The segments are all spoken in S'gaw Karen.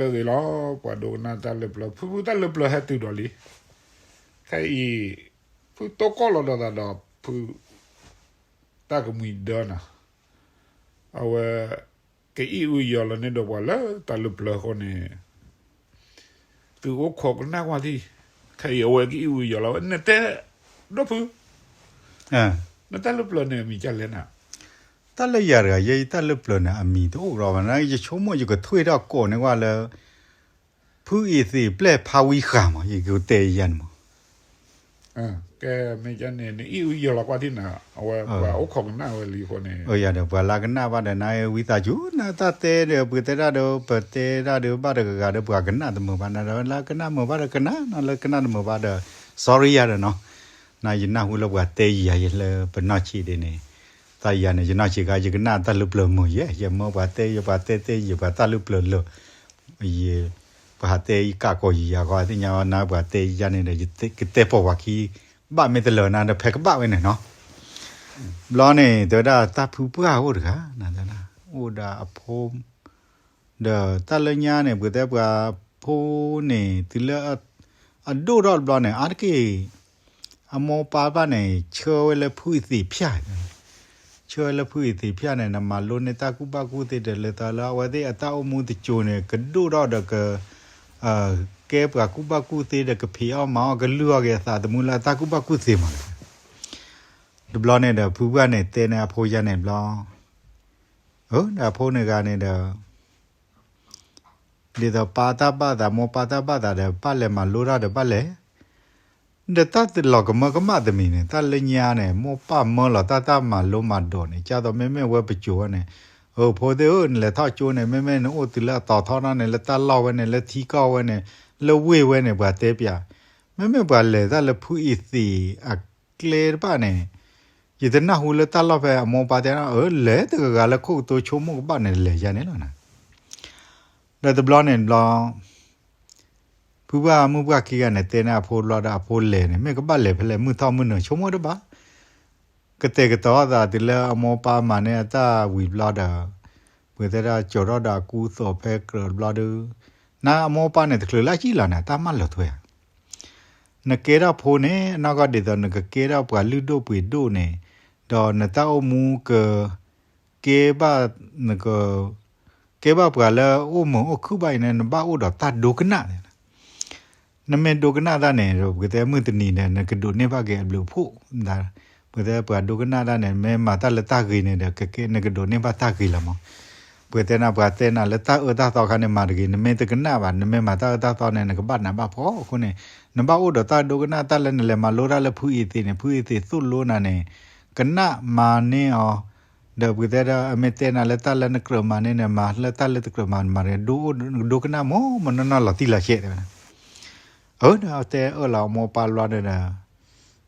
လၢဂ့ၤလီၤ, ပှၤဒိကနၣ်တၢ်လၢပျၢၤ, ဖုဖုတၢ်လၢပျၢၤဟဲတုၤဒီးလံ. ခဲအံၤ ဖုတိၢ်ကီၢ်လီၤဒီးသးဒီးဖု တၢ်ကမှံၤဒၢနၤ, အဝဲ ကအံၣ်အုယီၤလီၤန့ၢ်ဒီးပှၤလၢတၢ်လၢပျၢၤအဃိန့ၣ် သုအိၣ်ခိးကနၣ်ကွၢ်ထံၣ်, ခဲအံၤအဝဲကအံၣ်အုယီၤလီၤဝဲ, နတဲ, ဒီးဖု, နတၢ်လၢပျၢၤန့ၣ်အမံၤဒ်လဲၣ်နၤ. တၢ်လၢယၤတဂၤ ယဲယတၢ်လၢပျၢၤန့ၣ် အမံၤတအိၣ်ဒီးဘၣ်နၤ, ယဆိကမိၣ်ယကထွဲထီၣ်ကိးန့ၢ်ကွၢ်လၢ ဖုအံၤသ့ၣ်ပျဲၢ်ဖးဝံဃာ်မး ယကတဲယၤန့ၣ်မး. ကဲမ့ၢ်န့ၣ် နအံၣ်အုယီၤလီၤကွၢ်ထံၣ်နၤ, အဝဲပှၤအိၣ်ခိးကနၣ်ဝဲလံအဃိန့ၣ်, ယၤဒီးပှၤလၢကနၣ်ဘၣ်ဒီး နဝံသးစူၤ နတၢ်တဲဒီး ပှၤတဲတၢ်ဒီး ပတဲတၢ်ဒီး ဘၣ်တဂၤဂၤဒီး ပှၤကနၣ်တမုာ်ဘၣ်နၤဒီး လၢကနၣ်မုာ်ဘၣ်ဒီးကနၣ်, နလၢကနၣ်တမုာ်ဘၣ်ဒီး sorry ယၤဒီးနီၤ. နယနၢ်ဟူလၢပှၤတဲယၤယဲလၢပနီၢ်ဆံးဒ်န့ၣ်, တၢ်ယၤန့ၣ် ယနီၢ်ဆံးခါ ယကနၣ်တၢ်လၢပျၢၤမုာ်ယဲ, ယမၢပှၤတဲယပှၤတဲတဲယပှၤတၢ်လၢပျၢၤလၢာ်, ယ ပှၤဟးတဲယကးကိးယၤဃီ သ့ၣ်ညါအီၤ နပှၤတဲယၤန့ၣ်ဒီး ယကတဲပိာ်ပှၤခံ ဘၣ်မ့ၢ်တလၢာ်နၤဒီး ဖဲကဘၣ်ဝဲန့ၣ်နီၤ. ဘျီန့ၣ် တဲဝဲဒၣ်တၢ်ဖုပှၢ်အိၣ်တဂၤ, အိၣ်ဒီးအဖိ, ဒီးတၢ်လၢညါန့ၣ် ပှၤတဲပှၤဖိန့ၣ် တုၤလၢ အဒိၣ်ထီၣ်တဘျီန့ၣ် အါတက့ၢ် အမိၢ်ပၢ်ဘၣ်န့ၣ် ဆှၢဝဲလၢဖုအံၤသ့ၣ်ဖၠၣ်, ဆှၢဝဲလၢဖုအံၤသ့ၣ်ဖၠၣ်န့ၣ် နမၤလိန့ၢ်တၢ်ကူၣ်ဘၣ်ကူၣ်သ့ဒီး လၢတၢ်လၢအဝဲသ့ၣ်အတၢ်အိၣ်မူတစိၤန့ၣ် ကဒိၣ်ထီၣ်ဒီးက ကဲပှၤကူၣ်ဘၣ်ကူၣ်သ့ဒီး ကဖံးအီၣ်မၤအီၣ် ကလုၢ်အီၣ်က့ၤအသးသမူလၢအတၢ်ကူၣ်ဘၣ်ကူၣ်သ့မး. တဘျီန့ၣ်ဒီး ဖုပှၢ်န့ၣ်တဲန့ၢ်အဖိယါန့ၣ်ဘျီ, ဒီးအဖိန့ၣ်ဂၤန့ၣ်ဒီး ဒ်သိးပၢ်တၢ်ဘၣ်သး မိၢ်ပၢ်တၢ်ဘၣ်သးဒီး ဘၣ်လဲၤမၤလိတၢ်ဒီးဘၣ်လဲၤ, ဒီးတၢ်လီၤကမၢကမၣ်တမံၤန့ၣ် တၢ်လၢညါန့ၣ် မိၢ်ပၢ်မၢလီၤတၢ် တၢ်မၤလိမၤဒိးန့ၣ် ကၢ်သိးမ့မ့ၢ်ဝဲပစိၤဝဲန့ၣ်, အဖိသ့ၣ်ဧၢ နလဲၤထီၣ်ကၠိန့ၣ် မ့မ့ၢ်နအိၣ်တုၤလၢအတီၤထီၣ်န့ၣ် လၢတၢ်လီၢ်ဝဲန့ၣ် လၢထံကီၢ်ဝဲန့ၣ် လၢဝ့ၢ်ဝဲန့ၣ် ပှၤတဲပျး, မ့မ့ၢ်ပှၤလဲၤတၢ်လၢဖုအံၤသ့ၣ်အကျဲတဖၣ်န့ၣ်, ယတနၢ်ဟူလၢတၢ်လီၢ်ဖဲအမိၢ်ပၢ်တဲန့ၣ် အၢ လဲၤတဂၤဂၤလၢခိၣ်ကတိၤဆိကမိၣ်ကဘၣ်န့ၣ် လဲၤယါန့ၣ်လီၤနၤ. ဒီးတဘျီန့ၣ်တဘျီ ဖုပှၢ်မုၢ်ပှၢ်ခံဂၤန့ၣ် တဲန့ၢ်အဖိတဘျီဒီး အဖိလဲၤန့ၣ် မ့ၢ်ကဘၣ်လဲၤဖဲလဲၣ် မုၢ်ထီၣ်မုၢ်နုာ်ဆိကမိၣ်တဘၣ်, ကတဲာ်ကတီၤအသးတုၤလၢအမိၢ်ပၢ်မၤန့ၢ်အတၢ်ဝံၤတဘျီဒီး, ပှၤတဲဒၣ်ကၠိာ်ထီၣ်ဒီးအကူအသိးဖဲကြၢးတဘျီဒီး, နအမိၢ်ပၢ်န့ၣ် တချုးလၢကံၣ်လီၤန့ၣ် တၢ်မၢလီၤထွဲဧါ. နကဲထီၣ်ဖိန့ၣ် နီၢ်ကီၢ်ဒ်သိးနကကဲထီၣ်ပှၤလုၢ်ဒိၣ်ပှ့ၤဒိၣ်န့ၣ်, ဒီးနတၢ်အိၣ်မူက ကဲဘၣ် နက ကဲဘၣ်ပှၤလၢအိၣ်မုာ်အိၣ်ခုၣ်ဘၣ်အံၤန့ၣ် နဘၣ်အိၣ်ဒီးတၢ်ဒိကနၣ်န့ၣ်, နမ့ၢ်ဒိကနၣ်တၢ်န့ၣ် ပှၤတဲမုၢ်တနံၤဒီး နကဒိးန့ၢ်ဘၣ်က့ၤအဘျုးအဖှိၣ်, ပှၤတဲပှၤဒိကနၣ်တၢ်န့ၣ် မ့ၢ်မၤတၢ်လၢတၢ်ဂ့ၤန့ၣ်ဒီး နကဒိးန့ၢ်ဘၣ်တၢ်ဂ့ၤလီၤမး. ပှၤတဲနၤ ပှၤတဲနၤလၢတၢ်အၢတၢ်သီခါန့ၣ် မၤတဂ့ၤ, နမ့ၢ်တကနၣ်ဘၣ် နမ့ၢ်မၤတၢ်အၢတၢ်သီန့ၣ် နကဘၣ်နးဘၣ်ဖှီၣ်အဃိန့ၣ်, နဘၣ်အိၣ်ဒီးတၢ်ဒိကနၣ် တၢ်လၢနလဲၤမၤလိတၢ်လၢဖုအံၤသ့ၣ်န့ၣ် ဖုအံၤသ့ၣ်သိၣ်လိနၤန့ၣ်, ကနၣ်မၤန့ၢ်အီၤ ဒီးပှၤတဲဒီး အမ့ၢ်တဲနၤလၢတၢ်လၢနကြၢးမၤန့ၢ်န့ၣ် မၤလၢတၢ်လၢတကြၢးမၤန့ၢ် ဒိကနၣ်မိၢ်မိၢ်နီၢ်နီၢ်လီၤတံၢ်လီၤဆဲးတဲဝဲန့ၣ်. အၢဒီးတဲအၢလီၤမိၢ်ပၢ်ဘျီဒီး,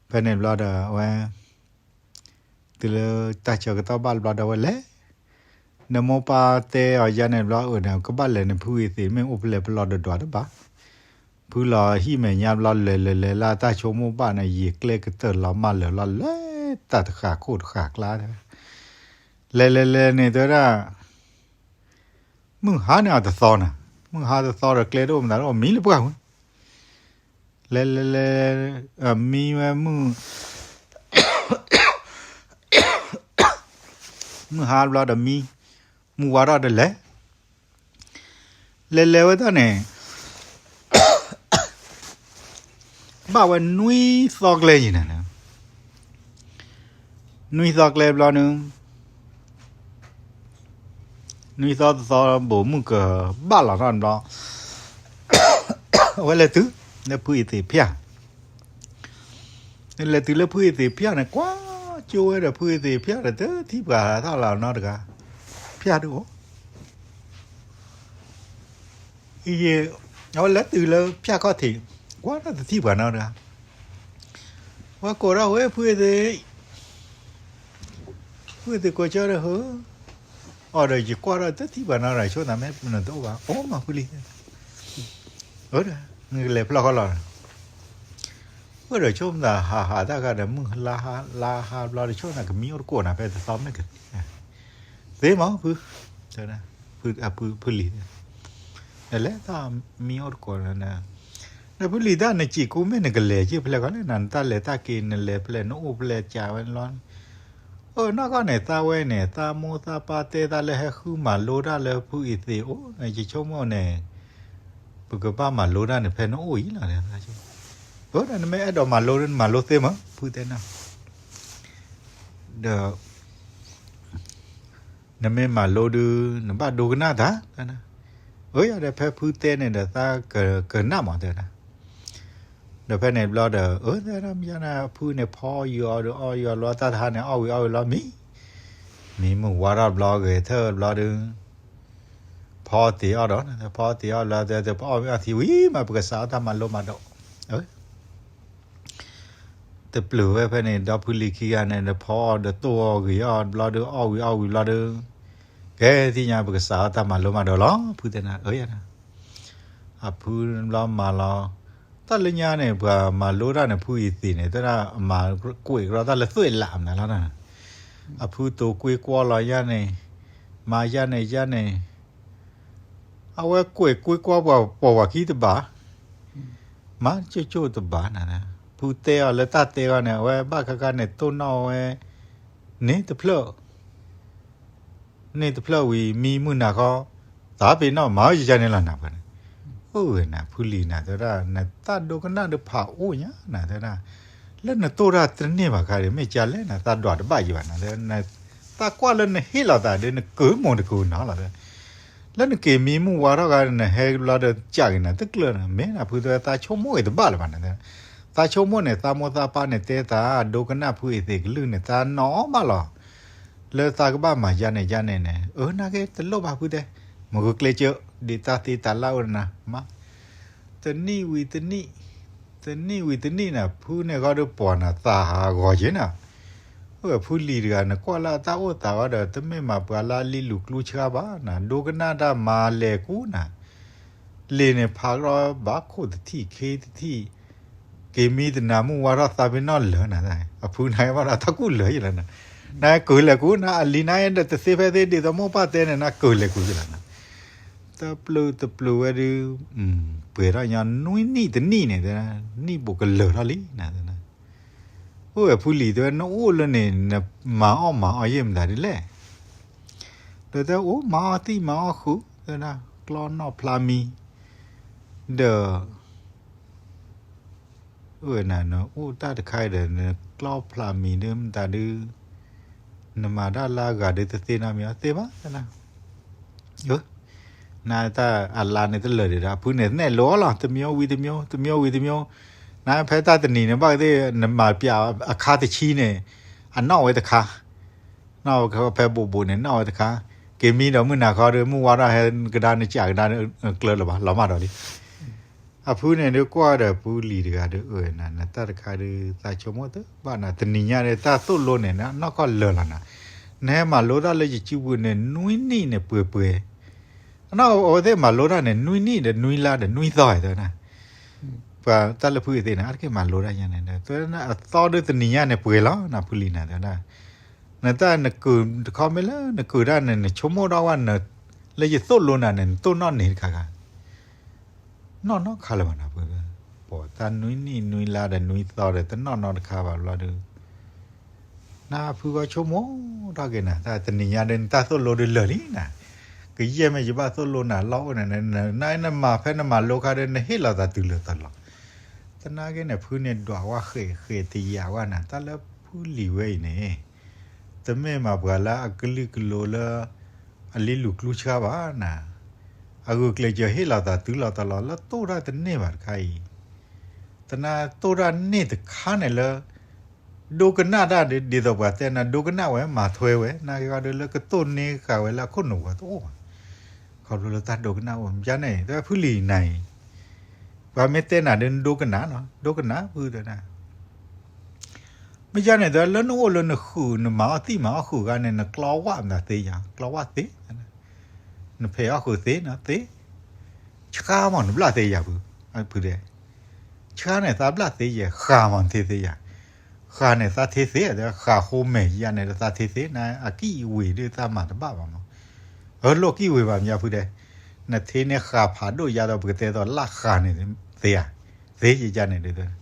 ဖဲန့ၣ်ဘျီဒီး အဝဲ တုၤလၢတၢ်ဆၢကတီၢ်ဘၣ်ဘျီဒီးဝဲလဲၤ, နမိၢ်ပၢ်တဲအီၤယါန့ၣ်ဘျီအၢဒီး ကဘၣ်လဲၤန့ၣ် ဖုအံၤသ့ၣ်မ့ၢ်အိၣ်ဖဲလဲၣ် ပလီၢ်တဒွးတဘၣ် ဖုလီၤဟံၣ်မဲာ်ညါဘျီ လဲၤလဲၤလဲၤလၢတၢ်ဆိကမိၣ်ဘၣ်န့ၣ် ယံာ်ကျဲကတၢၢ်လီၤမၢ်လၢာ်လီၤ လဲၤတၢ်တဃာ်ခိၣ်တဃာ်ကျါ, လဲၤလဲၤလဲၤန့ၣ်တဲဝဲဒၣ်, မုၢ်ဟါန့ၣ်အတသီနၤ, မုၢ်ဟါတသီဒီးကျဲတအိၣ်မတၤတအိၣ် မံလၢပှၢ်ဝဲ, လဲၤလဲၤလဲၤ, မံဝဲမုၢ် မုၢ်ဟါဘျီဒီးမံ, မုၢ်ဝါထီၣ်ဒီးလဲၤ, လဲၤလဲၤဝဲဒၣ်န့ၣ် ဘၣ်ဝဲနွံသီကျဲယံၤန့ၣ်, နွံသီကျဲဘျီန့ၣ်, နွံသီတသီဘိးမုၢ်ကဘၣ်လီၤထီၣ်ဘျီ, အဝဲလဲၤတုၤလၢဖုအံၤသ့ၣ်ဖၠၣ် လဲၤတုၤလၢဖုအံၤသ့ၣ်ဖၠၣ်န့ၣ် ကွၢ်ကၠိဝဲဒီးဖုအံၤသ့ၣ်ဖၠၣ်ဒီး တထံၣ်ပှၤတၢ်လီၤနီတဂၤ, ဖၠၣ်ဒုးအိၣ် အံၤ, အဝဲလဲၤတုၤလၢဖၠၣ်ခီၣ်ထံး, ကွၢ်တၢ်တထံၣ်ပှၤနီတဂၤ, ဝဲကိးထီၣ်ဝဲဖုအံၤသ့ၣ်, ဖုအံၤသ့ၣ်ကိးကၠိဒီးဟၢ, အီၤဒီးယကွၢ်ထီၣ်တထံၣ်ပှၤနီတဂၤ ဆိသးမ့ၢ်နတအိၣ်ဘၣ် အိၣ်မးဖုလံ, အၢဒီး နကလဲၤဖျီၣ်ခီလီၤ အၢဒီးဆိကမိၣ်သးဟးဟးတၢ်ဂၤဒီး မုၢ်လါဟါလါဟါဘျီဒီး ဆိကမိၣ်သးကမံအိၣ်တကိးနၤ ဖဲတသီမ့ၢ်ကသ့, သ့မးဖု, ဖုလံၤ, အ ဒီးလဲၤတၢ်မံအိၣ်တကိး, ဒီးဖုလံၤတၢ် နစံးကူမ့ၢ်နကလဲၤက့ၤဖဲလဲၣ်ကီးလဲၣ်နၤ, နတၢ်လဲၤတၢ်က့ၤ နလဲၤဖဲလဲၣ် နအိၣ်ဖဲလဲၣ် ကးဝဲလီၤ. အၢနီၢ်ကီၢ်န့ၣ် သးဝဲန့ၣ် သးမိၢ်သးပၢ်တဲသးလၢဟဲဃုမၤလိတၢ်လၢဖုအံၤသ့ၣ်အိၣ်, ယဆိကမိၣ်န့ၣ် ပကဘၣ်မၤလိတၢ်န့ၣ် ဖဲနအိၣ်အံၤလီၤ. အၢဒီးနမ့ၢ်အဲၣ်ဒိးမၤလိဒီး နမၤလိသ့မး ဖုတဲနၤ, ဒီး နမ့ၢ်မၤလိဒုး နဘၣ်ဒိကနၣ်တၢ်, အၢယၤဒီး ဖဲဖုတဲန့ၣ်ဒီး သးကနၣ်မးတဲဒၣ်. ဒီးဖဲန့ၣ်ဘျီဒီး အၢတဲဒၣ် မ့ၢ်ယၤန့ၣ် ဖုန့ၣ်ဖီအီၣ်ယွၤအီၣ်ဒီး အီၣ်ဝံၤအီၣ်ဝံၤလီၤ တၢ်တဟါန့ၣ် အီၣ်ဝံၤအီၣ်ဝံၤလီၤ မံ, မံမုၢ်ဝါထီၣ်ဘျီ ဂဲၤထၢၣ်ဘျီဒုး ဖီတ့ၢ်အီၣ်ဒီး ဖီတ့ၢ်အီၣ်ဘျီ တဲပအီၣ်မ့ၢ်အီၣ်ထံဝံၤမး ပကစးအီၣ်တၢ်မၤလိမၤဒိး တပျုာ်ဝဲဖဲန့ၣ် ဒီဖုလံၤခံဂၤန့ၣ် ဒီးဖီအီၣ်ဒီးတိၢ်အီၣ်ဂ့ၤအီၣ်ဘျီဒီး အီၣ်ဝံၤအီၣ်ဝံၤဘျီဒီး ကဲသ့ၣ်ညါ ပကစးအီၣ်တၢ်မၤလိမၤဒိးလီၤ ဖုတဲနၤအၢယၤန့ၣ်. အဖုဘျီမၤလီၤ တၢ်လၢညါန့ၣ် ပှၤမၤလိတၢ်န့ၣ် ဖုအံၤသ့ၣ်န့ၣ် တဲဒၣ်မၤကွဲးကရီတၢ်လၢသွဲၣ်လးမနုၤလီၤ. အဖုတိၤကွ့ကွီလီၤယၤန့ၣ် မၤယၤန့ၣ်ယၤန့ၣ် အဝဲကွဲးကွ့ကွီပှၤပိာ်ပှၤခံတဘၣ်, မၤကၠိၣ်ကၠိၣ်တဘၣ်နၤ, ဖုတဲအီၤလၢတၢ်တဲအီၤန့ၣ် အဝဲဘၣ်ခါခါန့ၣ် တိၢ်နီၣ်ဝဲ န့ၢ်တဖျၢၣ် န့ၢ်တဖျၢၣ်ဝံၤ မံမုၢ်နၤခီ သးပ့ၤနီၣ် မၤဝဲယၤန့ၣ်လီၤနၤပှၤန့ၣ်. အိၣ်ဝဲနၤ ဖုလံၤနၤ တဲဝဲဒၣ် နတၢ်ဒိကနၣ်ဒုးဖးအိၣ်ညါနၤ တဲဝဲဒၣ်, လၢနတိၢ်တၢ်တန့ၢ်ဘၣ်ခါဒီး မ့ၢ်ကလဲၣ်နၤ သးဒွးတဘၣ်ယံၤဘၣ်နၤ တဲဝဲ, သးကွၢ်လၢနဟ့ၣ်လီၤသးဒီး နကုၤမိၢ်တကုၤနီၤလီၤ လၢနက့ၤမံမုၢ်ဝါထီၣ်ဂၤ နဟဲဘျီဒီး ကးက့ၤနၤတကျၢၢ်နၤ မ့ၢ်နၤဖုတဲ သးဆိကမိၣ်ဂ့ၤတဘၣ်လၢၤဘၣ်နၤ, သးဆိကမိၣ်န့ၣ် သးမိၢ်သးပၢ်န့ၣ်တဲသး ဒိကနၣ်ဖုအံၤသ့ၣ်ကလုၢ်န့ၣ် သးနီၣ်အီၣ်ဘၣ်လီၤ လၢသးကဘၣ်မၤယါန့ၣ်ယါန့ၣ်န့ၣ်, အၢ နာ်က့တလိၣ်ဘၣ်ဖုတဲ, မ့ၢ်ဂုာ်ကျဲးစၢး ဒ်တၢ်သ့တၢ်လၢ်အိၣ်နၤ, မ့ၢ် တနံၣ်ဝံၤတနံၣ်, တနံၣ်ဝံၤတနံၣ်နၤ ဖုန့ၣ်ဃီဒီးပှၤနၤသးဟးဂီၤက့ၤနၤ, အိၣ်ဝဲဖုလံၤတဂၤ နကွၢ်လၢအတၢ်အိၣ်သးဃီဒီး တမ့ၢ်မၤပှၤလၢအလံၤလူၤကျူဆှါဘၣ်နၤ, ဒိကနၣ်တၢ်မၤလဲၤကူနၤ လ့ၣ်န့ၣ်ဖးကရီဘၣ်ခိၣ်တထံၣ်ခ့တထံၣ်, က့ၤမံတနၤမုၢ်ဝါထီၣ်သးပ့ၤနီၣ်လၢာ်နၤ, အဖုနၤဘၣ်ဒီးတၢ်ကူၣ်လၢာ်ယလီၤနၤ, နကုၤလဲၤကူနၤ အလံၤနၤဒီးတသ့ဖဲသ့ဒ်သိးမိၢ်ပၢ်တဲန့ၣ် နကုၤလဲၤကူယလီၤနၤ, တပျုာ်တပျုာ်ဝဲဒုး, ပှဲၤထီၣ်ညီနွံနံၣ်တနံၣ်န့ၣ် နံၣ်ဘူးကလၢာ်ထီၣ်လံနၤ အိၣ်ဝဲဖုလံၤတဲဝဲ နအိၣ်လၢန့ၣ် နမၤအီၣ်မၤအီၣ်ယဲၢ်မတၤဒ်လဲၣ်, ဒီးတဲအိၣ်မၤအီၣ်သံၣ်မၤအီၣ်ဃုာ်, တဲဒၣ်ကျီနီၣ်ဖျါမံၤ, ဒီး အိၣ်ဝဲနၤ နအိၣ်တၢ်တခါအံၤဒီး နကျီဖျါမံၤဒ်မတၤဒုး, နမၤတၢ်လၢအဂၤဒုးတသ့နီတမံၤအီၤသ့ဘၣ်, နတၢ်အလါန့ၣ်တလၢာ်ဒံးဒီး အဖုန့ၣ်နဲၣ်လိအီၤလီၤ တမျိုးဝံၤတမျိုး တမျိုးဝံၤတမျိုး, နဖဲတၢ်တနံၤန့ၣ် ဘၣ်သ့ၣ် နမၤပျးအခါတဆံန့ၣ် အနီၣ်ဝဲတခါ, နီၣ်ဖဲဘူးဘူးန့ၣ် နီၣ်ဝဲတခါ, က့ၤမံဒီးမုၢ်နၤခီဒီး မုၢ်ဝါထီၣ်ဟဲကဒါနစးကဒါကျၢၤလၢၤဘၣ် လီၤမၢ်ဒီးလံ အဖုန့ၣ်ဒုးကွၢ်ဒီးဖုလံၤတဂၤဒီး အၢ နတၢ်တခါဒုး သးဆိကမိၣ်တဘၣ်နၤ တနံၤညါဒီး တၢ်သိၣ်လိန့ၣ် နီၢ်ကီၢ်လၢာ်လီၤနၤ, နဟဲမၤလိတၢ်လၢယစုပူၤန့ၣ် နွံနံၣ်န့ၣ်ပှဲၤပှဲၤ, အဝဲသ့ၣ်မၤလိတၢ်န့ၣ် နွံနံၣ်ဒီးနွံလါဒီးနွံသီတဲဝဲဒၣ်, ပှၤတၢ်လၢဖုအသ့ၣ်န့ၣ် အါတက့ၢ်မၤလိတၢ်ညါန့ၣ် တဲဝဲဒၣ် အသီဒုးတနံၤညါန့ၣ်ပှဲၤလီၤနၤ ဖုလံၤနၤတဲဝဲဒၣ်, နတၢ်နကုၤတခီမ့ၢ်လၢနကုၤတၢ်န့ၣ် နဆိကမိၣ်ဒီးဝဲ လၢယသိၣ်လိနၤန့ၣ် နတိၢ်နီၣ်န့ၢ်တခါခါ နီၢ်နီၢ်ခါလၢၤဘၣ်နၤ ဖု, ပှၤတၢ်နွံနံၣ်နွံလါဒီးနွံသီဒီးတနီၣ်နီတခါဘၣ်ဘျီဒီး, နဖုဂီၢ်ဆိကမိၣ်ထီၣ်က့ၤနၤ တၢ်တနံၤညါဒီးနတၢ်သိၣ်လိဒုးလၢာ်လံနၤ, ကယဲၢ်မ့ၢ်ယဘၣ်သိၣ်လိနၤလီၢ်အိၣ်န့ၣ် နမၤဖဲနမၤလိခါဒီး နဟ့ၣ်လီၤသးတုၤလၢာ်တလီၤ, သနာ်က့န့ၣ် ဖုန့ၣ်ဒွးဝဲဃဲးဃဲးတယာ်ဝဲနၤ တၢ်လၢဖုလံၤဝဲအံၤန့ၣ် တမ့ၢ်မၤပှၤလၢအကလုာ်ကလိၤလၢ အလံၤလူၤကျူဆှါဘၣ်နၤ, အဂုာ်ကျဲးစၢးဟ့ၣ်လီၤသးတုၤလီၤတလီၤလၢတိၢ်တၢ်တန့ၢ်ဘၣ်တခါအံၤ, သနာ်တိၢ်တၢ်န့ၢ်တခါန့ၣ်လၢ ဒိကနၣ်တၢ်ဒ်သိးပှၤတဲနၤ ဒိကနၣ်ဝဲမၤထွဲဝဲ နာ်က့ၤဂီၤဒီးလၢကတိၢ်န့ၢ်ဃာ်ဝဲလၢအခိၣ်နူာ်ပှၤတအိၣ်ဘၣ်, ခီဖျိလၢတၢ်ဒိကနၣ်အိၣ် မ့ၢ်န့ၣ် တဲဖုလံၤနၤအံၤ ပှၤမ့ၢ်တဲနၤဒီးနဒိကနၣ်နီၤ ဒိကနၣ်ဖုတဲနၤ မ့ၢ်ယါန့ၣ် တလၢနအိၣ်လၢနဃုာ် နမၤအီၣ်သံၣ်မၤအီၣ်ဃုာ်ဂၤန့ၣ် နကျီဝၣ်မတၤသ့ယၤ ကျီဝၣ်သ့, နဖဲးအီၣ်ဃုာ်သ့နသ့, ဆှါမးနဘျၣ်သ့ယၤဖု, ဖုတဲ, ဆှါန့ၣ်သးဘျၣ်သ့ယဲ ဃာ်မးနထ့သ့ယၤ, ဃာ်န့ၣ်သးထ့သ့, ဃာ်ဃိမဲာ်ယၤန့ၣ်သးထ့သ့, နအကံၣ်ဝ့ၤဒ်သးမၤတဘၣ်ဘၣ်မး, အလိၣ်ကံၣ်ဝ့ၤဘၣ်မယါဖုတဲ နထ့န့ၣ်ဃာ်ဖးဒိၣ်ယါဒီး ပကတဲသိးလၢဃာ်န့ၣ်သ့ဧါ, သ့ယကန့ၣ်ဒုး,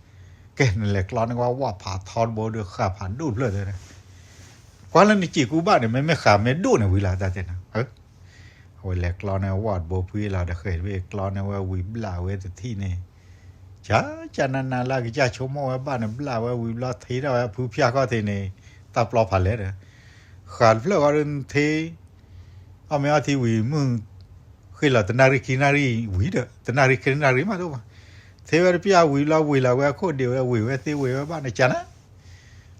ကဲ နလဲၤကျီန့ၢ်ဝဲဝၣ်ဖးထီတဘိဒီး ဃာ်ဖးဒိၣ်ဖျၢၣ်သ့, ကွၢ်လၢနစံာ်ကူဘၣ်န့ၣ် မ့မ့ၢ်ဃာ်မ့ၢ်ဒိၣ်န့ၣ်ဝံၤလီၤ တၢ်တဲနၤ, အဝဲလဲၤကျီန့ၢ်ဝၣ်တဘိဖှံလီၤဒီး ဃဲၤတဘ့ၣ်ကျီန့ၢ်ဝဲဝံၤဘျးဝဲတထံၣ်န့ၣ်, ကကနနလၢကစၢ်ဆိကမိၣ်ဝဲဘၣ်န့ၣ် ဘျးဝဲဝံၤဘျီ ထ့ထီၣ်ဝဲအဖုဖၠၣ်ခီၣ်ထံးန့ၣ်, တၢ်ပျီဖးလဲၢ်ဒီး, ဃာ်တဖျၢၣ်ဃီဒီးနထ့ အီၣ်မ့ၤအီထံဝံၤမုၢ်, ဃ့လီၤတနၣ်ရံၣ်ခံနၣ်ရံၣ်ဝံၤဒီး တနၣ်ရံၣ်ခံနၣ်ရံၣ်မးတအိၣ်ဘၣ်, ထ့ဝဲတပျၢ်ဝံၤလီၤ ဝ့ၤလီၤဝဲအခိၣ်ဒံးဝဲ ဝ့ၤဝဲသ့ဝ့ၤဝဲဘၣ်န့ၣ် ကန,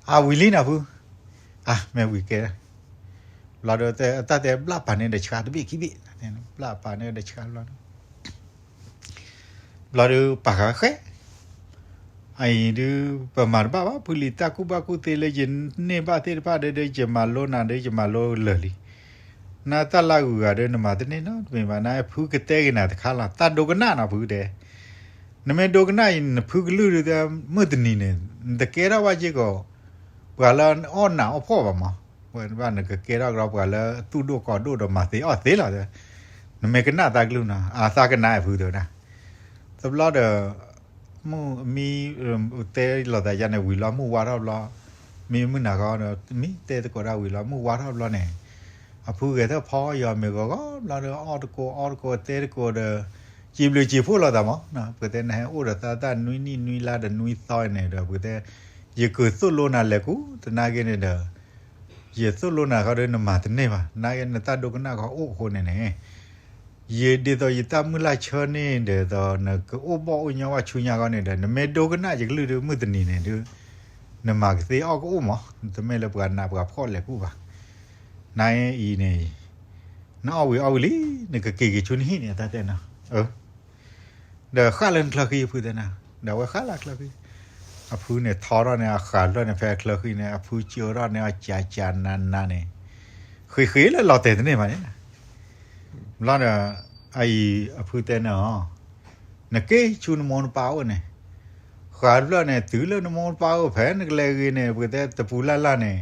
အဝံၤလံနၤဖု, အမ့ၢ်ဝံၤကဲ, ဘျီဒီးတၢ်တဲဘျၣ်ပာ်န့ၢ်ဒီးဆှါတဘ့ၣ်ခံဘ့ၣ်, ဘျၣ်ပာ်န့ၢ်ဒီးဆှါဘျီဒီး ဘျီဒီးပာ်ဃာ်ဝဲဃဲ, အအံၤဒုး ပမၤတဘၣ်ဘၣ် ဖုလံၤတၢ်ကူၣ်ဘၣ်ကူၣ်သ့လၢယန့ၢ်ဘၣ်သ့ၣ်တဖၣ်ဒီး ယမၤလိနၤဒီး ယမၤလိလၢာ်လံ, နတၢ်လၢအဂုၤအဂၤဒီး နမၤတန့ၢ်နီတမံၤဘၣ် နဖုကတဲက့ၤနၤတခါလီၤ တၢ်ဒိကနၣ်နီၤဖုတဲ, နမ့ၢ်ဒိကနၣ်အံၤ နဖုကလုၢ်ဒုး မုၢ်တနံၤန့ၣ် နတကဲထီၣ်ဘၣ်က့ၢ်ကီး, ပှၤလၢအီၣ်နးအီၣ်ဖှီၣ်ဘၣ်မး, ဝဲဘၣ်နကကဲထီၣ်ကဒီးပှၤလၢသူၣ်ဒိၣ်ကီၢ်ဒိၣ်ဒီးမၤသ့အီၣ်သ့လီၤ, နမ့ၢ်ကနၣ်တၢ်ကလုၢ်နီၤ အသးကနၣ်ဖုတဲဝဲဒၣ်, တဘျီဒီး မုၢ်မံ တဲလိာ်သးယါန့ၣ် ဝံၤလီၤမုၢ်ဝါထီၣ်ဘျီ, မ့ၢ်မုၢ်နၤခီဒီး မံတဲသကိးတၢ်ဝံၤလီၤ မုၢ်ဝါထီၣ်ဘျီန့ၣ်, အဖုဂဲၤထၢၣ်ဖီယီၤမ့ၤဂီၤဂီၤဘျီဒီး အီၣ်တကိးအီတကိးတဲတကိးဒီး, စံးဘျုးစံးဖှိၣ်လိာ်သးမး, ပကတဲနဟဲအိၣ်ဒီးသးတၢ်နွံနံၣ်နွံလါဒီးနွံသီန့ၣ်ဒီး ပကတဲ, ယကုၤသိၣ်လိနၤလဲၤကူ, သနာ်က့န့ၣ်ဒီး ယသိၣ်လိနၤခီဒီးနမၤတန့ၢ်ဘၣ် သနာ်က့နတၢ်ဒိကနၣ်ခီအိၣ်အဃိန့ၣ်န့ၣ်, ယဒ်သိးယတၢ်မုၢ်လၢ်ဆၢန့ၣ် ဒ်သိးနကအိၣ်ဘီၣ်အိၣ်ညီဘၣ်ဆူညါခီန့ၣ်ဒီး နမ့ၢ်ဒိကနၣ်ယကလုၢ်ဒီး မုၢ်တနံၤန့ၣ်ဒုး နမၤကသ့အီၣ်ကအိၣ်မး, တမ့ၢ်လၢပှၤနးပှၤဖှီၣ်လဲၤကူဘၣ်, နအံၤန့ၣ်, နအီၣ်ဝံၤအီၣ်ဝံၤလံ, နကက့ၤက့ၤဆူနဟံၣ်န့ၣ် တၢ်တဲနၤ ဒီးဃၣ်လၢနချၢဃံအဖုတဲနၤ, ဒီးအဝဲဃၣ်လၢအချၢဃံ, အဖုန့ၣ်ထီထီၣ်န့ၣ် အဃာ်ဖျၢၣ်န့ၣ် ဖဲအချၢဃံန့ၣ် အဖုကၢထီၣ်န့ၣ်အကၠးကၠးနးနးန့ၣ်, ဃ့ဃ့လၢလီၤတဲာ်တန့ၢ်ဘၣ်န့ၣ်, ဘျီဒီး, အအံၤအဖုတဲနၤအီၤ, နက့ၤဆူနမိၢ်နပၢ်အိၣ်န့ၣ်, ဃာ်ဖျၢၣ်န့ၣ် တုၤလၢနမိၢ်နပၢ်အိၣ်ဖဲနကလဲၤဂ့ၤန့ၣ် ပကတဲတပူၤလၢ်လၢ်န့ၣ်,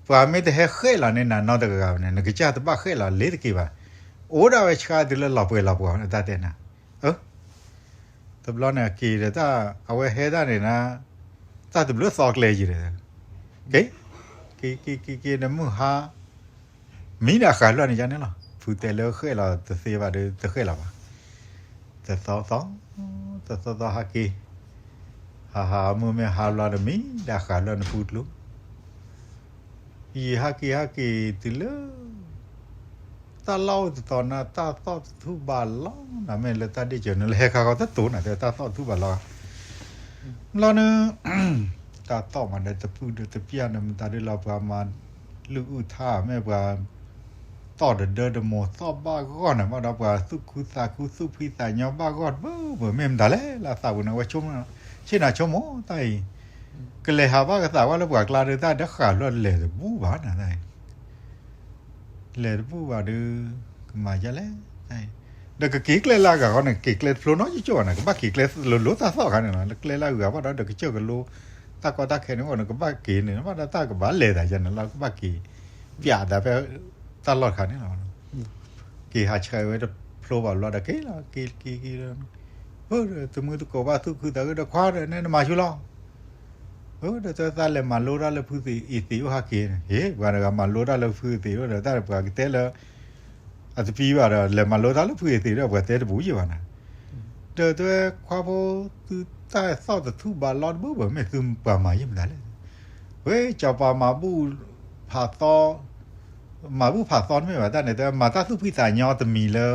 ပှၤမ့ၢ်တဟဲဃဲၣ်လီၤန့ၢ်နၤနီတဂၤဘၣ်န့ၣ် နကစၢ်တဘၣ်ဃဲၣ်လီၤလ့ၤတက့ၤဘၣ်, အိၣ်ဒၣ်ဝဲဆှါတုၤလၢလီၤပှဲၤလီၤပှီၤန့ၣ် တၢ်တဲနၤ, အၢ တဘျီန့ၣ်က့ၤဒီးတၢ် အဝဲဟဲဒၣ်န့ၣ်နၤ, တၢ်တဘျုးသီကျဲယံၤဒီး, က့ၤ, က့ၤက့ၤက့ၤက့ၤဒီးမုၢ်ဟါ, မံဒၣ်ဃာ်ဖျၢၣ်န့ၣ်ယါန့ၣ်လီၤ ဖုတဲလၢဃဲၣ်လီၤတသ့ဘၣ်ဒီးတဃဲၣ်လီၤဘၣ်, တသီသီ, တသီသီဟးက့ၤ, ဟးဟးမုၢ်မ့ၢ်ဟါလီၤဒီးမံဒၣ်ဃာ်ဖျၢၣ်န့ၣ်ပူၤတကျိၤ ယံာ်ဟးက့ၤဟးက့ၤတုၤလၢ တၢ်လီၢ်အိၣ်တတီၤနၤ တၢ်သီၣ်တထူၣ်ဘၣ်လီၤ နမ့ၢ်လၢတၢ်ဒ့ၣ်စၢၤနလၢဟဲခါဃီတတိၤနၤ တၢ်သီၣ်တထူၣ်ဘၣ်လီၤ, ဘျီန့ၣ်, တၢ်သီၣ်မးဒီးတပုၢ်ဒီးတပျၢ်ဒီးမတၤဒ်လီၤ ပှၤမၤလုၢ်အုၣ်ထါ မ့ၢ်ပှၤ သီၣ်တဒၢတမိၤသီၣ်ဘၣ်ဂီၢ်န့ၣ် ဘၣ်ဒီးပှၤသူၣ်ခုသးခုသူၣ်ဖှံသးညီဘၣ်ဂီၢ်တဘၣ်ဘၣ် မ့ၢ်မတၤလဲၣ်လၢအသးပူၤန့ၣ် အဝဲဆိကမိၣ်, ဆ့ၣ်နၤဆိကမိၣ်တၢ်အံၤ, ကလဲၤဟးဘၣ်ကသးဝဲလၢပှၤကျါဒီး တၢ်ဒၢဃာ်ဖျၢၣ်လဲၤတဘူၣ်ဘၣ်နၤတၢ်အံၤ, လဲၤတဘူၣ်ဘၣ်ဒီး, ကမၤယါလဲၣ်, ဒီးကက့ၤကျဲလၢအဂၤဃီန့ၣ် က့ၤကျဲတဖျိနီတကၠိၢ်ဘၣ်န့ၣ် ကဘၣ်က့ၤကျဲလိၤလိၤတၢ်သီၣ်ခါန့ၣ်လီၤ လၢကျဲလၢအဂၤဘၣ်ဒီး ဒီးကစၢၢ်ကလိ တၢ်ကီတၢ်ခဲန့ၣ်အိၣ်န့ၣ် ကဘၣ်က့ၤန့ၣ် ဘၣ်ဒီးတၢ်ကဘၣ်လဲၤသးယါန့ၣ်လီၤ ကဘၣ်က့ၤ ပျးသးဖဲ တၢ်လီၢ်တခါန့ၣ်လီၤ က့ၤဟးဆှဲးဝဲတဖျိဘၣ်ဘျီဒီးက့ၤလီၤ က့ၤက့ၤက့ၤဒီး, တမုၢ်တကိးဘၣ်သူၣ်ခုသးခုဒီးခွါဒီးနဲနမၤဆူလီၤ, ဒီးတၢ်လဲၤမၤလိတၢ်လၢဖုသ့ၣ်အ့ၣ်သ့ၣ်အိၣ်ဟးက့ၤန့ၣ် ဟ့ၣ် ပှၤတဂၤမၤလိတၢ်လၢဖုသ့ၣ်အိၣ်ဒီး တၢ်ပှၤကတဲလၢ အတပံၤဘၣ်ဒီး လဲၤမၤလိတၢ်လၢဖုအ့ၣ်သ့ၣ်ဒီး ပှၤတဲတပူၤယံၤဘၣ်နၤ, ဒီးတဲခွါဖိ သုတၢ်သီၣ်တထူၣ်ဘၣ်လီၤတဘၣ်ဘၣ် မ့ၢ်သုပှၤမၤယံၤမတၤလဲၣ်, ဝဲ စီၤပၤမၤဘူၣ် ဖးသီ မၤဘူၣ်ဖးသီတမ့ၢ်ဘၣ် တၢ်န့ၣ် တဲမၤတၢ်သူၣ်ဖှံသးညီတမံၤလၢ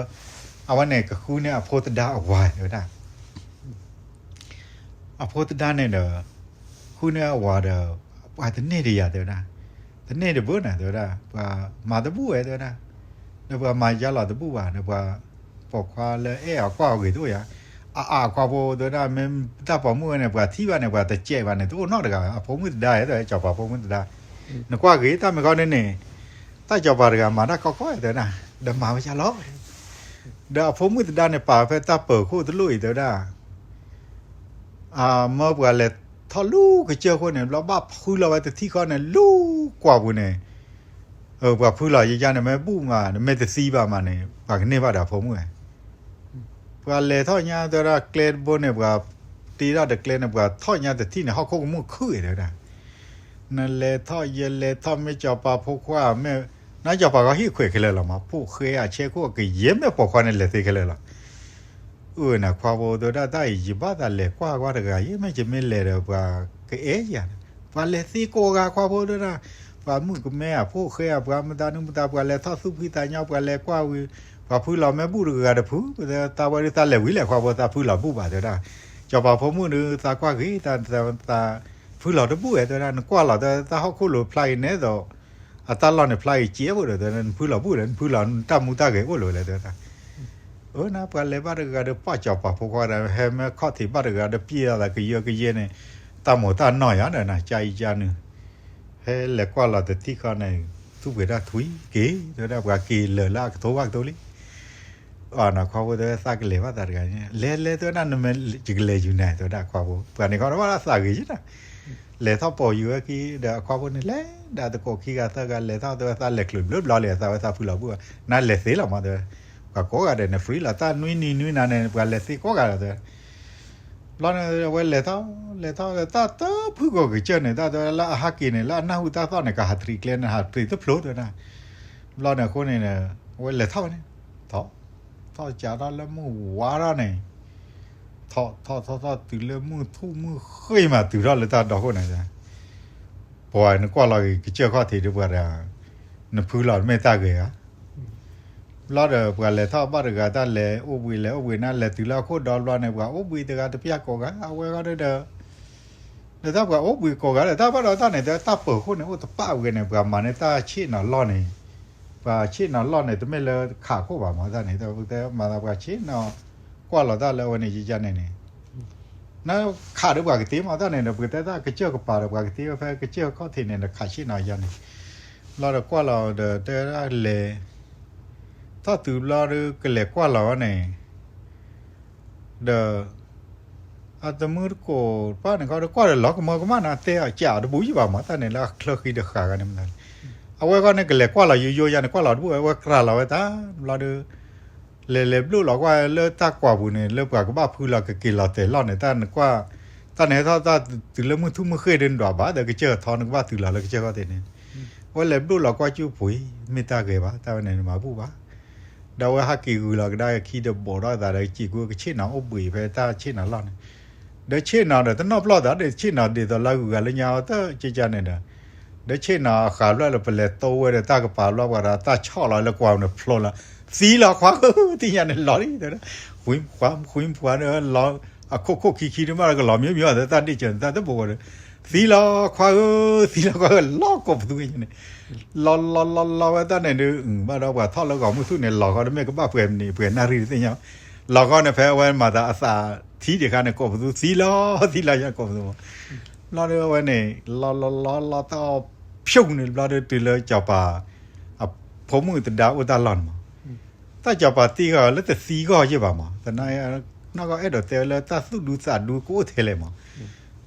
အဝဲန့ၣ်ကဃုန့ၢ်အဖိသဒါအဝၤ တဲဝဲဒၣ် အဖိသဒါန့ၣ်ဒီး ဃုန့ၢ်အဝၤဒီး ပှၤတန့ၢ်တယၤ တဲဝဲဒၣ်, တန့ၢ်တဘၣ်နၤ တဲဝဲဒၣ်, ပှၤမၤတဘူၣ်ဝဲ တဲဝဲဒၣ်, ဒီးပှၤမၤယါလီၤတဘူၣ်ဘၣ် ဒီးပှၤပိာ်ခွါလၢအဲၣ်အီၤကွၢ်အီၤဂ့ၤတအိၣ်ယၤ, အအၣ်အခွါဖိ တဲဝဲဒၣ် မ့ၢ်တၢ်ပိာ်မုၣ်ဝဲန့ၣ် ပှၤထံၣ်ဘၣ်န့ၣ် ပှၤတစဲးဘၣ်န့ၣ် တအိၣ်နီတဂၤ အဖိမုၣ်သဒါ တဲဝဲ စီၤပၤဖိမုၣ်သဒါ, နကွၢ်ဂ့ၤ တၢ်မ့ၢ်ခီန့ၣ်န့ၣ် တၢ်စီၤပၤတဂၤမၤတၢ်ကီကီ တဲဝဲဒၣ်, ဒီးမၤဝဲယါလီၤ ဒီးအဖိမုၣ်သဒါန့ၣ် ပာ်ဖဲတၢ်ပၢၤခိၣ်တလိၣ်အံၤ တဲဝဲဒၣ်, မၢပှၤလဲၤထီၣ်လူၤကစၢၢ်ခိၣ်န့ၣ် ဘျီဘၣ်ဖုလီၤဝဲတထံၣ်ဃီန့ၣ် လူၤကွၢ်ပူၤန့ၣ်, ပှၤဖုလီၤယယါန့ၣ် မ့ၢ်ဘူၣ်မး မ့ၢ်တသံဘၣ်မးန့ၣ် ပှၤကန့ၢ်ဘၣ်ဒီးအဖိမုၣ်ဝဲ ပှၤလဲၤထီၣ်ညါတဲဝဲဒၣ် ကျဲတဘိန့ၣ် ပှၤတ့ထီၣ်တကျဲန့ၣ် ပှၤထီၣ်ညါတထံၣ်န့ၣ် ဟီၣ်ခိၣ်ကမူၣ်ခုၣ်တဲဝဲဒၣ်, နလဲၤထီၣ်ယလဲၤထီၣ် မ့ၢ်စီၤပၤဖိခွါမ့ၢ်, နစီၤပၤဂီၤဟံၣ်ခွဲးခဲလၢာ်လီၤမး, ဖိၣ်ဃဲအဆဲခိၣ်အကယဲၢ် မ့ၢ်ပိာ်ခွါန့ၣ် လဲၤသ့ခဲလၢာ်လီၤ. အၢ နခွါဖိတဲဝဲဒၣ် တၢ်အံၤယဘၣ်သးလဲၤကွၢ်ကွၢ်တဂၤအံၤ, မ့ၢ်ယမ့ၢ်လဲၤဒီးပှၤကအဲၣ်ယၤ, ပှၤလဲၤသ့ကိးဂၤခွါဖိတဲဝဲဒၣ်, ပှၤမုၣ်ကမဲအဖိၣ်ဃဲအပှၤမတၤနုၤမတၤ ပှၤလဲၤထီၣ်သူၣ်ဖှံသးညီ ပှၤလဲၤကွၢ်ဝံၤ, ပှၤဖုလီၤမ့ၢ်ဘူၣ်တဂၤတဖု, ပတဲတၢ်ဝဲဒၣ်သးလဲၤဝံၤလဲၣ်ခွါဖိ သးဖုလီၤဘူၣ်ဘၣ်တဲဝဲဒၣ်, စီၤပၤဖိမုၣ်ဒီးသးကွၢ်ဂ့ၤ, သးဖုလီၤတဘူၣ်ဝဲတဲဝဲဒၣ်, နကွၢ်လီၤတဲတၢ်ဟီၣ်ခိၣ်လိၤဖျါအံၤနဲသိး အတၢ်လီၢ်န့ၣ် ဖျါအံၤကဲးဖိဒီး နဖုလီၤဘူၣ်ဒီး နဖုလီၤတၢ်မူတၢ်ဂဲၤအိၣ်လၢၤဝဲလဲၣ်တဲဝဲဒၣ်. အၢ နပှၤလဲၤဘၣ်တဂၤဒီး ပာ်စီၤပၤဖိခွါဒီး ဟဲမ့ၢ်ခီၣ်ထံးဘၣ်တဂၤဒီး ပျဲၢ်လီၤသးကယၢကယဲန့ၣ် တၢ်မိၢ်တၢ်နီၢ်ယၤဒီး နကအံၤကနုာ် ဟဲလဲၤကွၢ်လီၤတထံၣ်ဃီန့ၣ် သူၣ်ပှ့ၤတၢ်ထွံက့ၤ တဲဝဲဒၣ် ပှၤက့ၤလၢာ်လၢအကထိဘၣ်ကထိလံ. အၢ နခွါဖိတဲ သးကလဲၤဘၣ်သးတဂၤန့ၣ် လဲၤလဲၤတဲဝဲဒၣ် နမ့ၢ်ယကလဲၤယူၤနၤတဲဝဲဒၣ် အခွါဖိ ပှၤန့ၣ်ခီတဘၣ်သးဂ့ၤယံၤနီၤ လဲၤထီၣ်ပိာ်ယူၤဝဲခံဒီး အခွါဖိန့ၣ် လဲၤဒၣ်သကိးခံဂၤသၢဂၤ လဲၤထီၣ်တဲဝဲ သးလဲၤချုးဘျုးဘျီလံ သးဝဲသးဖုလီၤဘူၣ် နလဲၤသ့လီၤမးတဲဝဲ, ပှၤကိးဂၤဒဲးန့ၣ် free လီၤ တၢ်နွံနံၤနွံနၤန့ၣ် ပှၤလဲၤသ့ကိးဂၤလီၤတဲဝဲ. ဘျီန့ၣ် အဝဲလဲၤထီၣ် လဲၤထီၣ် တၢ်တဖုကိးကစၢၢ်န့ၣ် တၢ်တဲဝဲလၢအဟးက့ၤန့ၣ် လၢအနၢ်ဟူတၢ်သီၣ်န့ၣ် ကဟးတရံးကျဲန့ၣ် ဟးတရံးတဖျိတဲဝဲဒၣ်. ဘျီန့ၣ်အဃိန့ၣ် အဝဲလဲၤထီၣ်ဝဲန့ၣ် ထီၣ် ထီၣ်ကးထီၣ်လၢမုၢ်ဝါထီၣ်န့ၣ် ထီၣ်ထီၣ်ထီၣ်ထီၣ်တုၤလၢမုၢ်ထူၣ်မုၢ်ဃ့မး တုၤထီၣ်လၢတၢ်ဒီခိၣ်န့ၣ် ပှၤနကွၢ်လီၤက့ၤကစၢၢ်ခီၣ်ထံးဒီးပှၤတဂၤ နဖုလီၤမ့ၢ်တၢ်ဂ့ၤဧါ. ဘျီဒီးပှၤလဲၤထီၣ်ဘၣ်တဂၤ တၢ်လဲၤအိၣ်ဘှံးလဲၤအိၣ်ဘှံး နလဲၤတုၤလၢအခိၣ်ဒီဘျီန့ၣ် ပှၤအိၣ်ဘှံးတဂၤတပျၢ်ကိးဂၤ အဝဲဃီဒီး ဒီးတၢ်ပှၤအိၣ်ဘှံးကိးဂၤဒီး တၢ်ဘၣ်ဒီးတၢ်န့ၣ် တၢ်ပၢၤခိၣ်န့ၣ် အိၣ်တပၣ်ဝဲန့ၣ် ပှၤမၤန့ၢ်တၢ်ဆ့ၣ်နီၤလီၢ်န့ၣ် ပှၤဆ့ၣ်နီၤလီၢ်န့ၣ် တမ့ၢ်လၢခးခိၣ်ဘၣ်မး တၢ်န့ၣ် တဲမၤသးပှၤဆ့ၣ်နီၤ ကွၢ်လီၤတၢ်လၢအဝဲန့ၣ် ယယါန့ၣ်န့ၣ် နခးဒီးပှၤကတ့မး တၢ်န့ၣ်ဒီး ပကတဲတၢ်ကစၢၢ်ကပၤဒီး ပှၤကတ့ဝဲဖဲကစၢၢ်ခီၣ်ထံးန့ၣ်ဒီး ခးဆ့ၣ်နီၤယါန့ၣ် ဘျီဒီးကွၢ်လီၤဒီး တဲဒၣ်လဲၤ ထီၣ်တုၤဘျီဒီး ကလဲၤကွၢ်လီၤဝဲန့ၣ် ဒီး အတမုၢ်တကိးပၢ်န့ၣ် ခီဒီးကွၢ်ဒီးလီၤကမၢကမၣ်န့ၣ် တဲအီၤကးအီၤတဘူးယံာ်ဘၣ်မး တၢ်န့ၣ်လၢအချၢဃံဒီးဃာ်ဂၤန့ၣ်မး အဝဲဃီန့ၣ် ကလဲၤကွၢ်လီၤယိယိယါန့ၣ် ကွၢ်လီၤတဘူး အဝဲကြၤလီၤဝဲတၢ် ဘျီဒီး လဲၤလဲၤဘျိၣ်လီၤကွၢ်လၢတၢ်ကွၢ်ပူၤန့ၣ် လၢပှၤကဘၣ်ဖုလီၤကက့ၤလီၤတဲာ်လီၢ်န့ၣ် တၢ်နကွၢ် တၢ်န့ၣ်ဟဲထီၣ်တၢ်တုၤလၢမုၢ်ထူၣ်မုၢ်ဃ့ၢ်ဒီးနဒွးဘၣ် ဒီးကစၢၢ်ထီနကဘၣ်တုၤလီၤလၢကစၢၢ်ခီၣ်ထံးန့ၣ် အဝဲလဲၤဘျိၣ်လီၤကွၢ်ကၠူၣ်ပှ့ၤ မ့ၢ်တၢ်ဂ့ၤဘၣ် တၢ်ဝဲန့ၣ်နမၤဘူၣ်ဘၣ် ဒီးအဝဲဟးက့ၤဂုာ်လီၤကဒါခံဒီးဘိးထီၣ်သးဒီး စံးကွၢ်ကဆ့ၣ်နီၤအိၣ်ဘှံးဖဲတၢ်ဆ့ၣ်နီၤလီၢ်န့ၣ် ဒီးဆ့ၣ်နီၤဒီးတနီၣ်ပျီၢ်သးဒီး ဆ့ၣ်နီၤဒ်သိးလၢဂုၤဂၤလၢညါအီၤတကကန့ၣ်ဒီး ဒီးဆ့ၣ်နီၤအဃးဘျီလၢပလဲၤတိဝဲဒီးတၢ်ကပၤဘျီပှၤဒီးတၢ်ဆီၣ်လီၤလၢကွၢ်န့ၣ်ဖျိလီၤ သံလီၤခွါဧၢ သ့ၣ်ညါန့ၣ်လီၤလံ တဲဝဲဒၣ် ဃုံဖှါဃုံဖှါဒီးလီၤ အခိၣ်ခိၣ်ခံခံဒ်မးကလီၤမံမံအီၤ တၢ်ဒ့ၣ်စၢၤန့ၣ် တၢ်တဘိးဒီး သံလီၤခွါဧၢ သံလီၤခွါဧၢ လီၤကိးပသူန့ၣ် လီၤလီၤလီၤလီၤဝဲတၢ်န့ၣ်ဒီး ဘၣ်ဒီးပှၤထီၣ်လၢဂီၤမုၢ်ထူၣ်န့ၣ် လီၤဃီတမ့ၢ်ကဘၣ်ပှဲၤနံၤပှဲၤနၣ်ရံၣ်တသ့ၣ်ညါ လီၤဃီန့ၣ် ဖဲအဝဲမၤသးအသးထံတခါန့ၣ် ကိးပသူ သံလီၤ သံလီၤယါကိးပသူ ဘျီဒီးအဝဲန့ၣ် လီၤလီၤလီၤလီၤတၢ်အီၣ်ဖၠူးန့ၣ် ဘျီဒီးတုၤလၢစီၤပၤ အဖိမုၣ်သဒါအိၣ်တၢ်လီၢ်န့ၣ်မး တၢ်စီၤပၤတ့ဃာ်လၢတသံဂီၢ်ယဲၢ်ဘၣ်မး သနာ်က့ နီၢ်ကီၢ်အဲၣ်ဒိးတဲဝဲလၢတၢ်သူၣ်ဒူသးဒူကအိၣ်ထဲလဲၣ်မး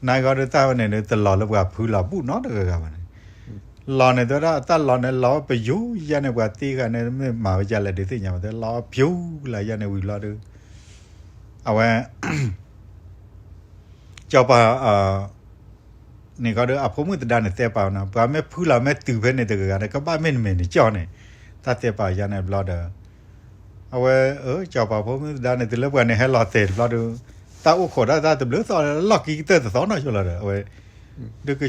နာ်က့ဒီးတၢ်ဝဲန့ၣ်ဒီး တလီၤလၢပှၤဖုလီၤဘူၣ်နီတဂၤဂၤဘၣ်န့ၣ် လီၤန့ၣ်တဲဝဲဒၣ် တၢ်လီၤန့ၣ်လီၤပယူၤယါန့ၣ် ပှၤတ့ဃာ်န့ၣ် မ့ၢ်မၤဝဲယါလဲၣ်ဒုးသ့ၣ်ညါဘၣ် တဲလီၤပယူၤလၢယါန့ၣ်ဝံၤဘျီဒီး အဝဲ စီၤပၤ န့ၣ်ဃီဒီး အဖိမုၣ်သဒါန့ၣ်တဲပာ်ဝဲနီၤ ပှၤမ့ၢ်ဖုလီၤမ့ၢ်တုၤဖဲန့ၣ်တဂၤဂၤန့ၣ် ကဘၣ်မ့ၢ်နမဲာ်နကၠီၣ်န့ၣ် တၢ်တဲပာ်ယါန့ၣ်ဘျီဒီး အဝဲ အၢ စီၤပၤဖိမုၣ်သဒါန့ၣ် တုၤလၢပှၤန့ၣ်ဟဲလီၤတဲာ်တဘျီဒီး တၢ်အိၣ်ခိးဒၣ်တၢ်တဘျုးသီၣ်လၢလီၢ်ကံကတၢၢ်တသီနီၢ်ဆိလီၤဒီး အဝဲ ဒုးက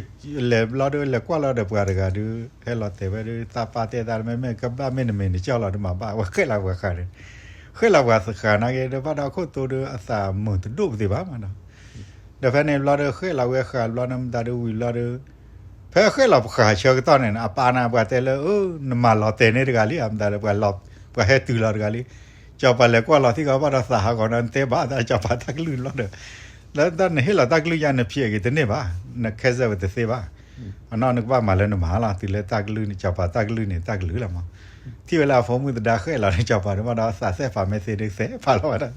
လဲၤဘျီဒီး လဲၤကွၢ်လီၤဒီးပှၤတဂၤဒုး ဟဲလီၤတဲာ်ဝဲဒီး သးပာ်တဲသးမ့မ့ၢ်ကဘၣ်မ့ၢ်နမဲာ်နကၠီၣ်လီၤ ဒုးမၤဘၣ် အဝဲဃဲၣ်လီၤပှၤဃာ်န့ၣ် ဃဲၣ်လီၤပှၤဃာ်နာ်က့ဒီး ဘၣ်ဒီးအခိၣ်တိဒီး အသးမုာ်တဒိၣ်ပသ့ၣ်ဘၣ်မးနီၤ ဒီးဖဲန့ၣ်ဘျီဒီးဃဲၣ်လီၤဝဲဃာ်ဘျီန့ၣ် မတၤဒုးဝံၤဘျီဒီး ဖဲဃဲၣ်လီၤပဃာ်ဆၢကတီၢ်န့ၣ် အပၢ်န့ၣ် ပှၤတဲလၢ အၢ နမၤလီၤတဲာ်န့ၢ်တဂၤလံ မတၤဒီး ပှၤဟဲတုၤလီၤတဂၤလံ စီၤပၤလဲၤကွၢ်လီၤထံၣ်ကီး ဘၣ်ဒီးသးဟးဂီၤနီၤ နတဲဘၣ်သး စီၤပၤတၢ်ကလုၢ်ဘျီဒီး လၢတၢ်နဟ့ၣ်လီၤတၢ်ကလုၢ်ယါ နဖျဲးက့ၤတန့ၢ်ဘၣ် နခဲစၢၣ်ဝဲတသ့ဘၣ် အနီၢ်နကဘၣ်မၤလၢနမၤလီၤ တုၤလၢတၢ်ကလုၢ်န့ၣ် စီၤပၤတၢ်ကလုၢ်န့ၣ် တၢ်ကလုၢ်လီၤမး ထံၣ်ဝဲလၢအဖိမုၣ်သဒါဃဲၣ်လီၤန့ၣ် စီၤပၤန့ၣ်ဘၣ်ဒီးသးသ့ၣ်ဖးမဲာ်သ့ဒုးသဲးဖးလီၤဝဲဒၣ်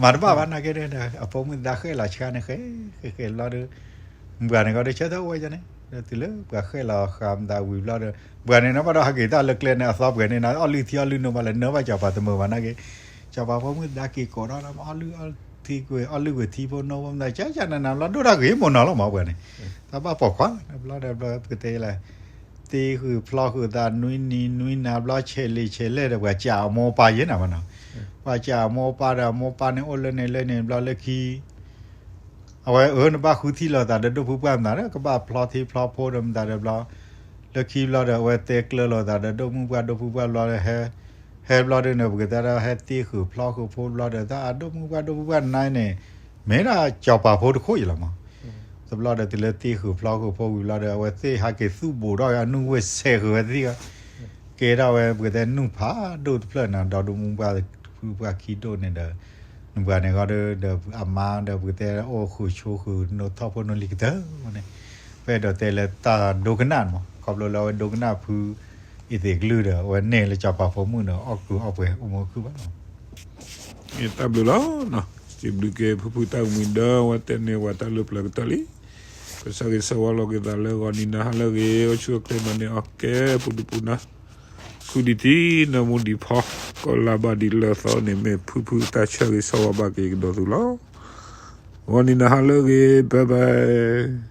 မၤတဘၣ်ဘၣ်နာ်က့ဒီး အဖိမုၣ်သဒါဃဲၣ်လီၤဆှါန့ၣ် ဃဲဃဲဃဲဘျီဒီး ဘှၤန့ၣ်ကီးဒီးဆၢထၢၣ်အိၣ်ဝဲန့ၣ် ဒီးတုၤလၢပှၤဃဲၣ်လီၤဃာ်မတၤဝံၤဘျီဒီး ဘှၤန့ၣ်နီၤဘၣ်ဒီးဟးက့ၤတၢ်လၢကျဲန့ၣ် အသီပှဲၤန့ၣ်နီၤ အီၣ်လုၢ်ထံအီၣ်လုၢ်နိဘၣ်လဲၣ် နၢဘၣ်စီၤပၤတမုာ်ဘၣ်နာ်က့ စီၤပၤဖိမုၣ်သဒါက့ၤကိးထီၣ်ဒီး အီလုၢ်အီထံကွံာ် အီလုၢ်ကွံာ်ထံဖိနီၢ်ဖိမတၤ ကၠၢ်ကၠၢ်နးနးဘျီ ဒိၣ်တၢ်ဂ့ၤမိၢ်နီၤလီၤမး ပှၤန့ၣ်, တၢ်ဘၣ်ပိာ်ခွါ တဘျီဒီးဘျီ ပကတဲလၢ သ့ဃုာ်ဖျီဃုာ်သး နွံနံၤနွံနၤဘျီ ဆဲးလံာ်ဆဲးလဲၢ်ဒီး ပှၤစံးအမိၢ်အပၢ်ယဲၢ်နၤဘၣ်နီၤ, ပှၤစံးအမိၢ်အပၢ်ဒီး အမိၢ်အပၢ်န့ၣ် အိၣ်လၢန့ၣ်လၢန့ၣ်ဘျီလၢခံ အဝဲအၢ နဘၣ်ဃုထံၣ်လိာ်သးဒီးဒိၣ်ဖုပှၢ်မတၤဒီး ကဘၣ်ဖျီထံဖျီဖိဒီးမတၤဒီးဘျီ, လၢခံဘျီဒီး အဝဲတဲကျၢၤလိာ်သးဒီးဒိၣ်မုၣ်ပှၢ်ဒိၣ်ဖုပှၢ်ဘျီဒီး ဟဲ ဟဲဘျီဒုန့ၣ် ပကတဲဒီးဟဲသ့ဃုာ်ဖျီဃုာ်ဖိဘျီဒီး တၢ်အဒိၣ်မုၣ်ပှၢ်ဒိၣ်ဖုပှၢ်နါန့ၣ် မ့ၢ်ဒၣ်စီၤပၤဖိတခိၣ်အံၤလီၤမး, တဘျီဒီးတုၤလၢသ့ဃုာ်ဖျီဃုာ်ဖိဝံၤဘျီဒီး အဝဲသ့ၣ်ဟးက့ၤသူၣ်ဘိးထီၣ်အနုၢ်ဝ့ၢ်ဆဲးဃုာ်ဝဲသ့ၣ် ကဲထီၣ်ဝဲ ပကတဲနုၢ်ဖးဒိၣ်တဖျၢၣ်န့ၣ် ဒီဒိၣ်မုၣ်ပှၢ်ဖုပှၢ်ခံဒိၣ်န့ၣ်ဒီး နပှၤန့ၣ်ဃီဒီး အမါဒီးပကတဲအိၣ်ဃုာ်ဆိးဃုာ် နိးထီၣ်ဖိနိးလံၤကတၢၢ်န့ၣ်, ပအဲၣ်ဒိးတဲလၢတၢ်ဒိကနၣ်န့ၣ်မး ခီဖျိလၢအဝဲဒိကနၣ်ဖုအသ့ၣ်ကလုၢ်ဒီး အဝဲန့ၢ်လၢစီၤပၤဖိမုၣ်န့ၣ် အီၣ်ကုာ်အီၣ်ပှဲၤအိၣ်မူခုၣ်ဘၣ်လီၤ. တၢ်ဘျုးလီၤ. စံးဘျုးက့ၤဖုဖုတၢ်ကမှံၤဒီး ဝဲတဲန့ၢ်ဝဲတၢ်လၢပျၢၤကတၢၢ်လံ. ကစၢ်ဂ့ၤဆၢဝါလီၤက့ၤသးလၢဂီၤနံၤနၤဟါလၢအဂ့ၤ အိၣ်ဆူၣ်အိၣ်ချ့မၤန့ၢ်အီၣ်ကဲ ပူၤဒုပူၤနၤ ဖုဒံးတံၢ် နၢမူဒံးဖီ ကီၢ်လါဘၣ်ဒံးလၢအသီန့ၣ် မ့ၢ်ဖုဖုတၢ်ဆၢဂ့ၤဆၢဝါဘၣ်က့ၤကဒီးသုလီၤ. ဂီၤနံၤနၤဟါလၢအဂ့ၤ bye bye.